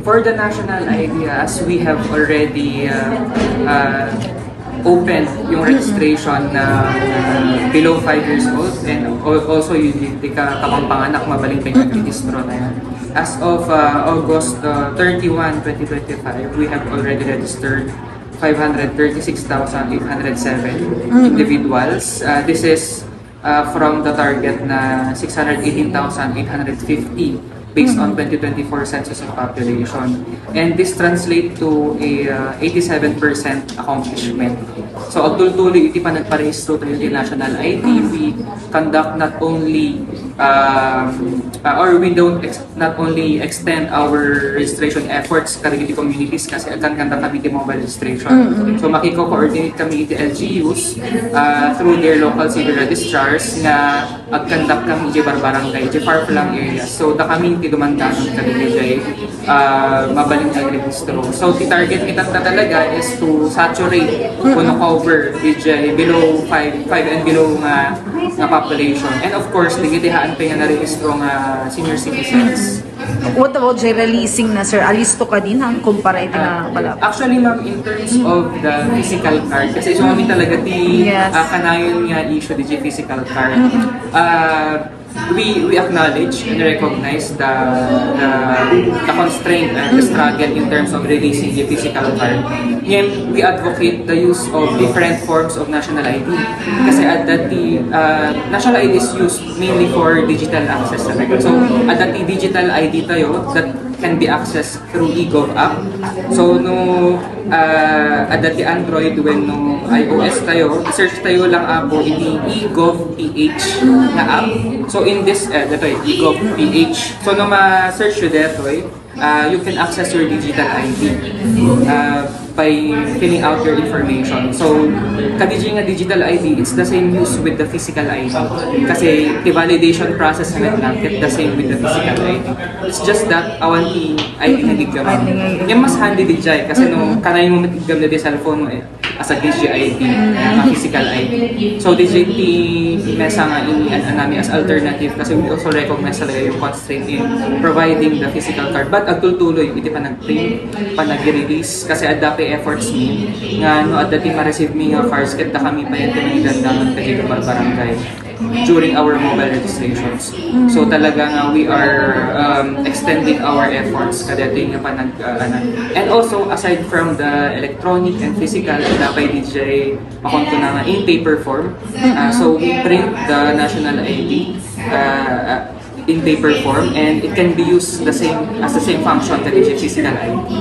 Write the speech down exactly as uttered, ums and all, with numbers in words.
For the national I D, as we have already uh, uh, opened yung registration na uh, below five years old, and al- also yung di ka kapampanganak, mabaling pa yung registro na yan. As of uh, August uh, thirty-one, twenty twenty-five, we have already registered five hundred thirty-six thousand eight hundred seven individuals. Uh, this is uh, from the target na six hundred eighteen thousand eight hundred fifty based on twenty twenty-four census of population. And this translate to a uh, eighty-seven percent accomplishment. So, agtultuloy iti panagparehistro tayo ti national I D, we conduct not only um, uh, or we don't ex- not only extend our registration efforts kadagiti communities kasi agkankandak kami ti mobile registration. So makiko-coordinate kami iti L G Us uh, through their local civil registrars nga agkandak kami iti barbarangay, iti far-flung areas. So da kami ti dumandanon kadagiti uh, mabalin nga registro. So the target kita talaga is to saturate, kuno cover, D J below five, five and below nga nga population. And of course, digiti haan pay nga narehistro nga senior citizens. What about the releasing na, sir? Alisto ka din, ha? Kumpara iti nga pala. Actually, ma'am, in terms of the physical card, kasi isu kami talaga ti Yes. ah, kanayon nga issue, digiti physical card. Ah, we we acknowledge and recognize the the, the constraint and the struggle in terms of releasing the physical card. Ngayon, we advocate the use of different forms of national I D. Kasi adda ti uh, national I D is used mainly for digital access talaga. So, adda ti digital I D tayo that can be accessed through eGov app. So, no uh, adda ti Android wenno iOS tayo, search tayo lang apo iti eGov P H nga app. So, in this, uh, dito eh, eGov P H. So, no ma-search nyo dito eh, uh, you can access your digital I D uh, by filling out your information. So, kadiji nga digital I D, it's the same use with the physical I D. Kasi the validation process na lang, it's the same with the physical I D. It's just that awan ti I D nga giggaman. Yan mas handy di jay kasi no kanay mo matiggam na di cellphone mo eh. As a D J I D, nga physical I D. So, D J T mesa nga ini an anami as alternative kasi we also recognize talaga yung constraint in providing the physical card. But agtultuloy iti panag-print, panag-release kasi adda pay efforts mi nga no adda ti ma-receive mi nga cards ket da kami pa yan tinangdandangan kay barangay during our mobile registrations. So talaga nga we are um, extending our efforts kadati nga panag uh, ano. And also aside from the electronic and physical, dapat D J makon ko na nga in paper form. Uh, so we print the national I D uh, uh, in paper form and it can be used the same as the same function that is physical I D.